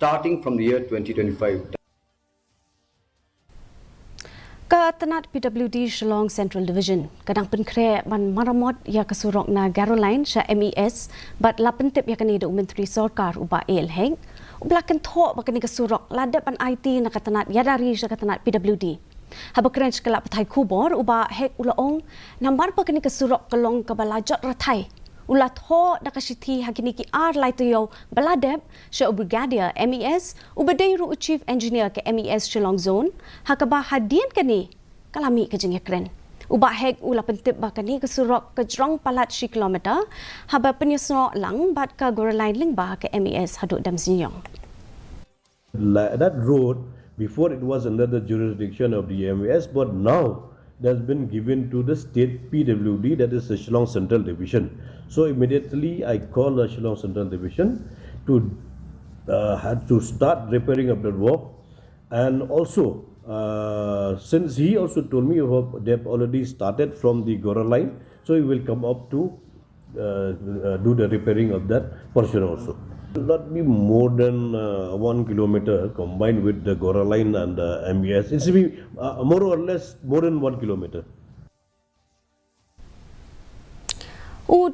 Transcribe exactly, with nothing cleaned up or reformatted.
starting from the year twenty twenty-five. Ka tnat P W D Shillong Central Division ka dang pynkhreh ban maramot ïa ka surok na Garo Line sha M E S bad la pyntip ïa kane da u Myntri Sorkar u Bah A L Hek. U ba la kynthoh ba kane ka surok la dep ban aiti na ka tnat ïada ri sha ka tnat P W D. Haba kren sha ki lad pathai khubor u Bah Hek u la ong, namar ba kane ka surok ka long kaba la jot rathai, u la thoh da ka shithi ha kine ki ar lai taïew ba la dep sha u Brigadier M E S, u ba dei ruh u Chief Engineer ka M E S Shillong Zone, ha kaba hadien kane ka la mih ka jingïakren. U Bah Hek u la pyntip ba kane ka surok ka jrong palat shi kilometer, haba pynïasnoh lang bad ka Garo Line lyngba ka M E S haduh Damsniang. That road, before, it was under the jurisdiction of the M E S, but now it has been given to the state P W D, that is the Shillong Central Division. So immediately I call the Shillong Central Division to, uh, have to start repairing of the walk, and also, uh, since he also told me about, they've already started from the Garo Line, so he will come up to uh, uh, do the repairing of that portion also. It will not be more than uh, one kilometer combined with the Garo Line and the M E S. It will be uh, more or less more than one kilometer. U